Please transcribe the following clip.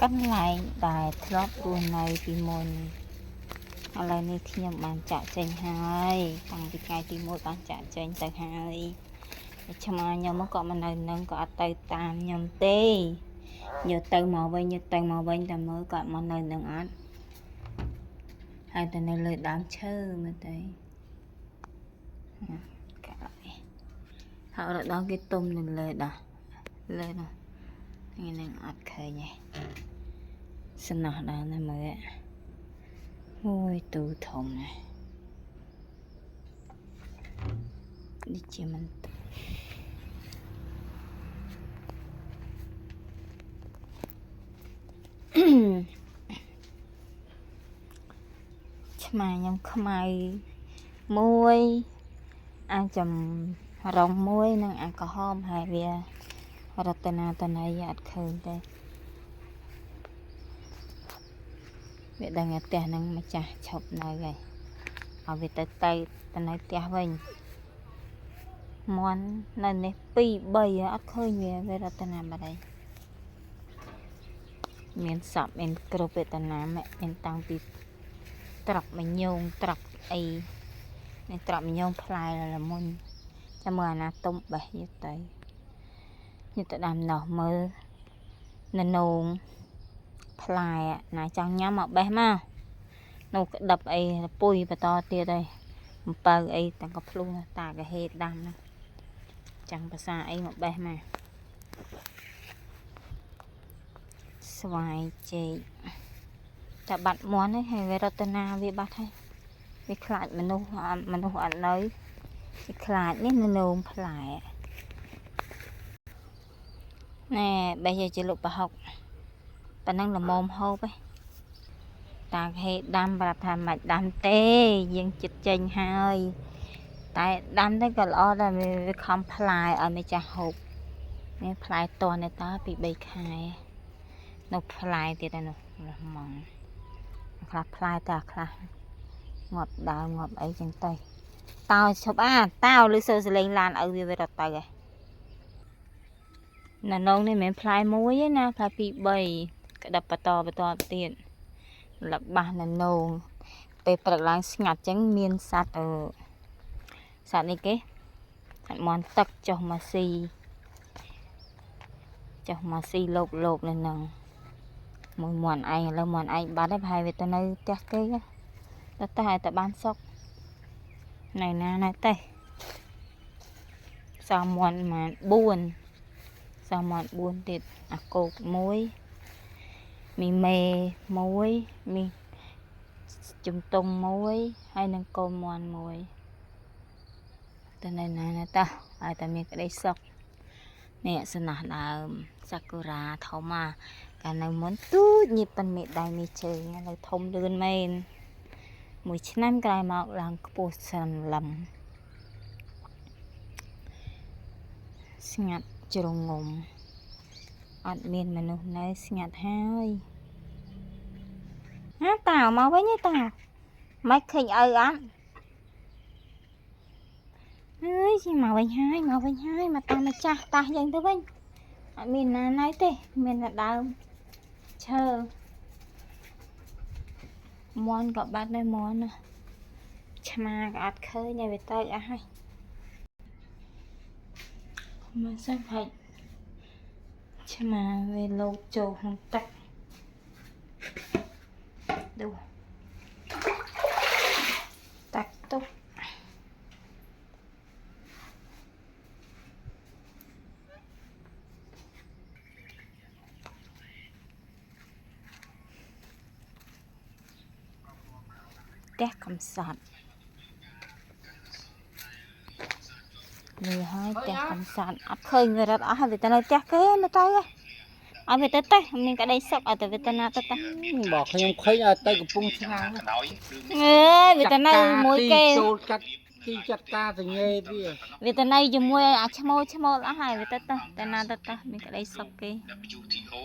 កន្លែងដែលធ្លាប់រស់នៅពីមុនឥឡូវនេះខ្ញុំបានចាក់ចេញហើយតាំងពីថ្ងៃទី1បានចាក់ចេញទៅហើយឆ្មាខ្ញុំក៏មកនៅនឹងក៏អត់ទៅតាមខ្ញុំទេយកទៅមកវិញយកទៅមកវិញតែមើលគាត់មកនៅនឹងអត់ហើយតែនៅលើដើមឈើមើលទៅកាក់ហើយរដល់គេទុំនៅលើដោះលើនោះថ្ងៃហ្នឹងអត់ឃើញទេសំណោះដល់ណាមើលអូយទូធំណាស់នេះជាមិន ឆ្មាខ្ញុំខ្មៅមួយអាចចំរងមួយនិងអាក្រហមហើយវារតនាតន័យអត់ឃើញទេវាដឹងថាផ្ទះហ្នឹងម្ចាស់ឈប់នៅហើយឲ្យវាទៅទៅទៅនៅផ្ទះវិញមន់នៅនេះ2 3អត់ឃើញវាវារតនាបាត់ហើយមានសពមានគ្រប់វេទនាមានតាំងពី ត្រាប់មញងត្រាប់អីនេះត្រាប់មញងផ្លែល្មុនចាំមើលអាណាទុំបេះយកទៅយកទៅដាំណោះមើលននងផ្លែណាចង់ញ៉ាំមកបេះមកនោះក្តាប់អីពុយបន្តទៀតហើយអំពៅអីតាំងក៏ភ្លុះតាកាហេដាំណាចាំងភាសាអីមកបេះមកស្វាយចេកតែបាត់មន់ហើយហើយវារតនាវាបាត់ហើយវាខ្លាចមនុស្សអត់មនុស្សអត់នៅវាខ្លាចនេះននងផ្លែណែបេះយកជាលុកប្រហុកប៉ណ្ណឹងល្មមហូបឯងតាហេដាំប្រាប់ថាមិនដាំទេយើងចិត្តចេញហើយតែដាំទៅក៏ល្អដែរវាខំផ្លែឲ្យម្ចាស់ហូបនេះផ្លែតនេះតើពី3ខែនៅផ្លែទៀតហើយនោះហ្មងខ្លះផ្លែតែខ្លះងាប់ដើមងាប់អីចឹងទៅតោឈប់អាតោឬសូសលេងឡានឲ្យវាវារត់ទៅឯងណានងនេះមិនមែនផ្លែមួយទេណាផ្លែ2 3ក្តាប់បន្តបន្តទៀតលបាសណានងពេលព្រឹកឡើងស្ងាត់ចឹងមានសัตว์អឺសัตว์នេះគេសัตว์មន់ទឹកចុះមកស៊ីចុះមកស៊ីលោបលោបនៅនឹងមួយមន់ឯងឥឡូវមន់ឯងបាត់ហើយប្រហែលវាទៅនៅផ្ទះគេទៅតែឲ្យតែបានសុកនៅណានៅទេសល់មន់ប្រហែល4សល់មន់4ទៀតអាកោកមួយមីមេមួយមីជំទង់មួយហើយនឹងកូនមន់មួយទៅនៅណានៅតោះឲ្យតែមានក្តីសុខនេះសំណោះដើមសាគូរ៉ាធំអាកាលនៅមុនទូចញៀបប៉ិនមេដៃមេជើងឥឡូវធំលឿនមែនមួយឆ្នាំក្រោយមកឡើងខ្ពស់សន្លឹមស្ងាត់ជ្រងំអត់មានមនុស្សនៅស្ងាត់ហើយហាតើមកវិញទេតើមិនឃើញឪអត់អើយជិះមកវិញហើយមកវិញហើយមកតាមម្ចាស់តាស់យើងទៅវិញអត់មានណាណៃទេមានតែដើមឈើមន់ក៏បាត់ដែរមន់ណាឆ្មាក៏អត់ឃើញហើយវាទៅអស់ហើយមិនសូវផាច់ឆ្មាវាលោកចូលក្នុងទឹកดูตักตุกផ្ទះកំសត់នេះហើយផ្ទះកំសត់អត់ឃើញវារត់អស់ហើយវាទៅនៅផ្ទះគេនៅទៅហ៎ឲ្យវាទៅទៅមានក្តីសុខឲ្យតែវាទៅណាទៅទៅ បើខ្ញុំឃើញឲ្យទៅកំពង់ឆ្នាំង អើយវាទៅនៅមួយគេ ចូលចាត់ទីចាត់ការសញ្ញេវា វាទៅនៅជាមួយអាឈ្មោលឈ្មោលអស់ហើយវាទៅទៅទៅណាទៅទៅមានក្តីសុខគេ WTO